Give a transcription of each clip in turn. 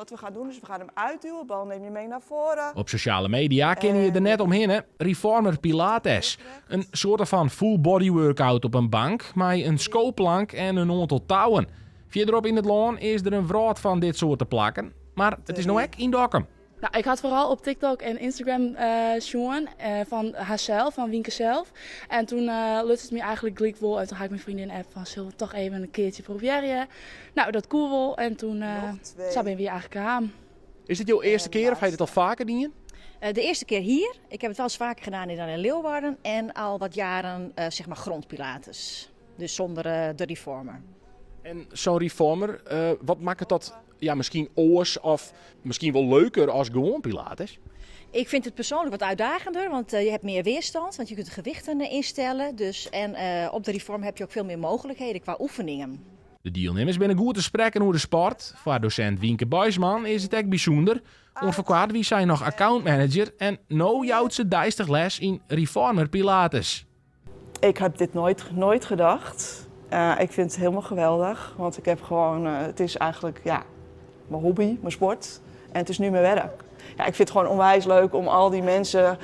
Wat we gaan doen is we gaan hem uitduwen, bal neem je mee naar voren. Op sosjale media kinne je der net omhinne, Reformer Pilates. In soarte fan full body workout op in bank mei in skoplank en in oantal touwen. Fierderop yn it lân is der in wrâld fan dit soarte plakken, mar it is no ek yn Dokkum. Nou, ik had vooral op TikTok en Instagram sjoen fan harsels, fan Wienke zelf. En toen luts it my eigenlijk gelyk wol en toen ha ik myn freondin app fan sille we toch even in keartsje probearje. Nou, dat koe wol en toen sa binne wy eigenlijk kaam. Is dit jo earste kear of ha je dit al faker dien? De eerste keer hier. Ik heb het wel eens vaker gedaan in Leeuwarden en al wat jaren zeg maar grondpilates. Dus zonder de reformer. En zo'n reformer, wat makket dat ja, miskien oars of miskien wol leuker as gewoan Pilates? Ik vind het persoonlijk wat uitdagender, want je hebt meer weerstand, want je kunt de gewichten instellen. Dus, en op de reformer heb je ook veel meer mogelijkheden qua oefeningen. De dielnimmers binne goed te sprekken oer de sport. Foar dosint Wienke Buisman is it ek bysûnder. Oant foar koart wie sy noch accountmanager en no jout se deistich les yn Reformer Pilates. Ik heb dit nooit, nooit gedacht. Ik vind het helemaal geweldig, want ik heb gewoon, het is eigenlijk ja, mijn hobby, mijn sport en het is nu mijn werk. Ja, ik vind het gewoon onwijs leuk om al die mensen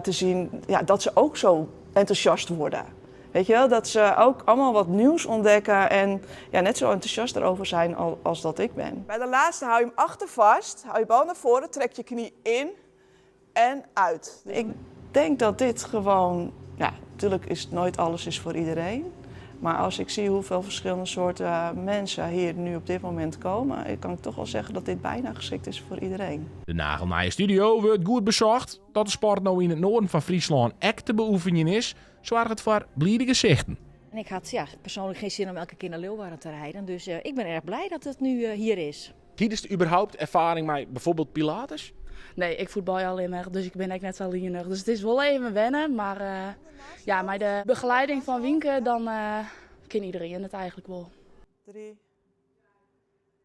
te zien, ja, dat ze ook zo enthousiast worden. Weet je wel, dat ze ook allemaal wat nieuws ontdekken en ja, net zo enthousiast erover zijn als dat ik ben. Bij de laatste hou je hem achter vast, hou je bal naar voren, trek je knie in en uit. Ik denk dat dit gewoon, ja, natuurlijk is het nooit alles is voor iedereen. Maar als ik zie hoeveel verschillende soorten mensen hier nu op dit moment komen, kan ik toch wel zeggen dat dit bijna geschikt is voor iedereen. De nagelnije studio wurdt goed besocht. Dat de sport no yn it noarden fan Fryslân ek te beoefenjen is, soarget foar blide gesichten. En ik had ja, persoonlijk geen zin om elke keer naar Leeuwarden te rijden. Dus ik ben erg blij dat het nu hier is. Hiest überhaupt erfaring mei bijvoorbeeld Pilates? Nee, ik fuotbalje allinnich, dus ik bin ek net sa linich. Dus it is wol even wennen, mar ja, mei de begeleiding fan Wienke dan kin iedereen it eigenlijk wol. 3.